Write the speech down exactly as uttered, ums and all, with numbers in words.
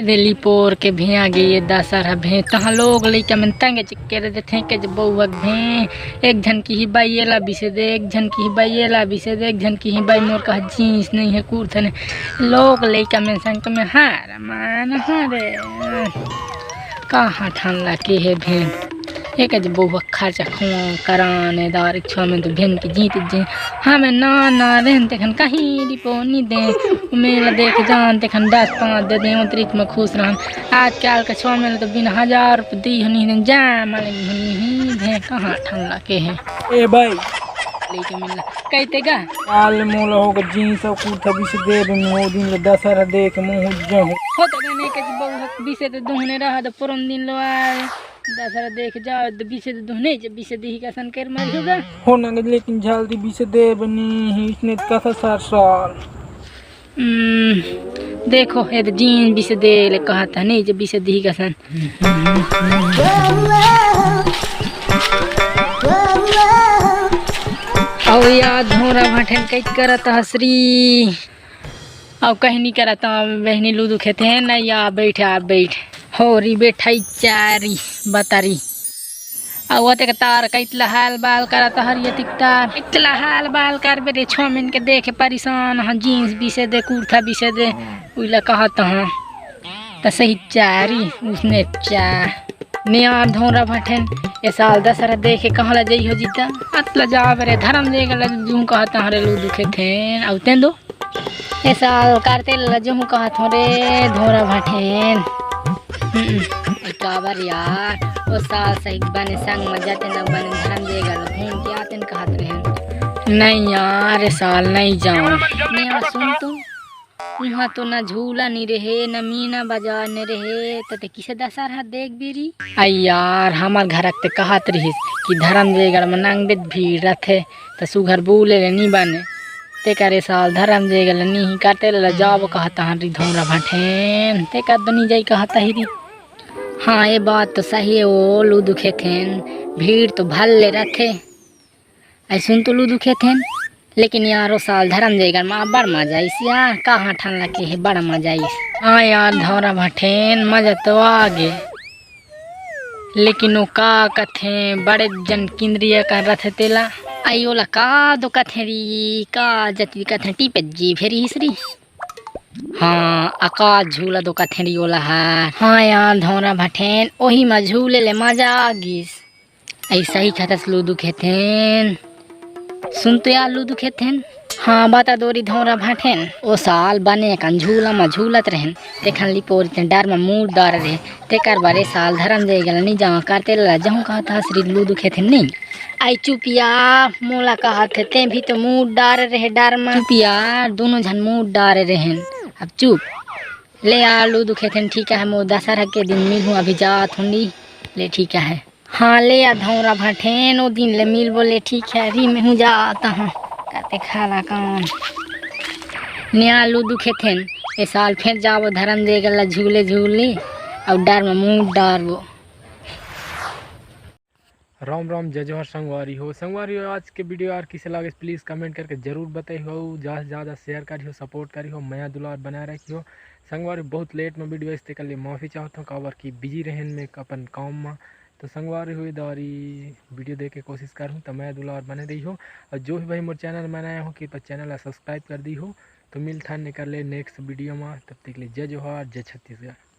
दे लिपोर के भें आ गे ये दसर ह भें, तहाँ लोग लइका मन तंग चिक्के रह देथे के जे बउआ के भें, एक झन किही बाई एला बिसे दे, एक झन किही बाई एला बिसे दे, एक झन किही बाई मोर कहा जींस नहीं है कुर्ता नहीं। लोग लइका मन संग में हार मान हरे कहाँ ठन ला के हे भें। एक जे बउआ खर्चा खुआ कराने दार छुआ में तो भेन के जीत जे हमें ना ना रहन तेखन कहीं रिपोनी दे। मेला देख जान तेखन दस पाँच दे दे उतरित में खुश रहन। आजकल के छुआ में तो बिन हजार रुपये दी हनी दे जा मालिक हनी ही दे कहाँ ठन ला के है। ए भाई, लेके मिलना कहते गा। काल मोला होगा जींस और कुर्ता बिसे दे दे, मैं वो दिन ले दशहरा देख मुँह जाऊँ। हो तो नहीं के बउआ बिसे तो दुहने रहा तो पुरन दिन लो आए। दशहरा देख जाओ, तो बिसे दे दुहने जे बिसे देही का सन कर मर होगा। हो ना, लेकिन जल्दी बिसे दे बनी ही, इसने कसा सार साल। हम्म, देखो, ये तो जीन बिसे दे ले कहा था नहीं जे बिसे देही का सन। अउ या धोरा भाठेन कई करत हसरी। अउ कहीं नहीं करत, बहनी लूदू खेते हैं ना, या बैठ, आ बैठ। हो री बैठाई चारी बतारी। अउ ओते के तार कइतला हाल बाल करत हर ये तिक तार। इतला हाल बाल कर बे रे, छो मिन के देखे परेशान ह, जींस बिसे दे, कुर्ता बिसे दे, उइला कहत ह। त सही चारी उसने चा। नियार धोरा भठेन, ए साल दशहरा देखे कहाँ ला जई हो जीता? अतला जाब रे, धर्म देगा ला जूं कहत ह रे लूदू खेतेन, अउ तेंदो। ए साल करते ला जहूँ कहत हो रे धोरा भठेन। हम्म, काबर यार, ओ साल सही बने संग में जाते न बने धर्म देगा ला घूम के आते न कहत रहे। नहीं यार, ए साल नहीं जाऊँ। नहीं यार, सुन तू, उहाँ तो ना झूला नहीं रहे, ना मीना बाजार नहीं रहे, त ते किसे दशहरा देख बेरी? आई यार, हमार घर ते कहत रहिस कि धर्म देगड़ में नंगबेद भीड़ रथे, त सुघर बोले ले नहीं बने। तेकर ए साल धरम जे गल नी ही करते ले जाबो कहत हन री धोरा भठेन, तेकर दो नी जाई कहत ही री। हाँ, ये बात तो सही है, ओ लूदू खेथेन, भीड़ तो भल ले रथे। ऐ सुन तो लूदू खेथेन, लेकिन यार ओ साल धरम जे गल मा बड़ मजा आइस यार, कहाँ ठन लगे है बड़ मजा आइस। हाँ यार धोरा भठेन, मजा तो आ गे। लेकिन ओ का कथे, बड़े जन किंद्रिया कर रथे तेला। आई ओला का दो कथे री, का जति कथे टीपे जी फेरी हिसरी। हाँ, अका झूला दो कथे री ओला हा। हाँ यार, धौरा भठेन, ओही मा झूले ले मजा आ गिस। ऐसा ही खतस लूदू खेथेन। सुन तो यार लूदू खेथेन। हाँ, बता दोरी धौरा भाठेन। ओ साल बने कन झूला मा झूलत रहेन। तेखन लिपोरी तेन डर मा मूड़ डार रहे। तेकर बारे साल धरम दे गल नी जावा करते ला जहूँ कहत हस री लूदू खेथेन नी। आई चुपिया, मोला कहत हे, ते भी तो मूड़ डार रहे डर मा। चुपिया, दोनों झन मूड़ डार रहेन। अब चुप। ले यार लूदू खेथेन, ठीक है, मो दशहरा के दिन मिलहूँ, अभी जात हूँ नी। ले ठीक है। हाँ, ले आ धौरा भठेन, ओ दिन ले मिलबो, ले ठीक है, री में हूँ जाता हूँ, काते खाला कौन। निया लूदू खेथेन, ए साल फेर जाबो धरम दे गला झूले झूले, अउ डर में मूड़ डारबो। राम राम, जय जोहार संगवारी हो। संगवारी हो, आज के वीडियो यार किसे लागे, प्लीज कमेंट करके जरूर बताई हो, ज्यादा से ज्यादा शेयर करी हो, सपोर्ट करी हो, मया दुलार बनाए रखी हो। संगवारी बहुत लेट में वीडियो आइस तेकर ले माफी चाहत हूँ, काबर कि बिजी रहेन में अपन काम में। तो संगवारी हो, दारी वीडियो देखे कोशिश करहूँ, तो मया दुलार बने रही हो। और जो भी भाई मोर चैनल में नया हो, कृपया चैनल ला सब्सक्राइब कर दी हो। तो मिलथन एकर ले नेक्स्ट वीडियो में, तब तक ले जय जोहार, जय छत्तीसगढ़।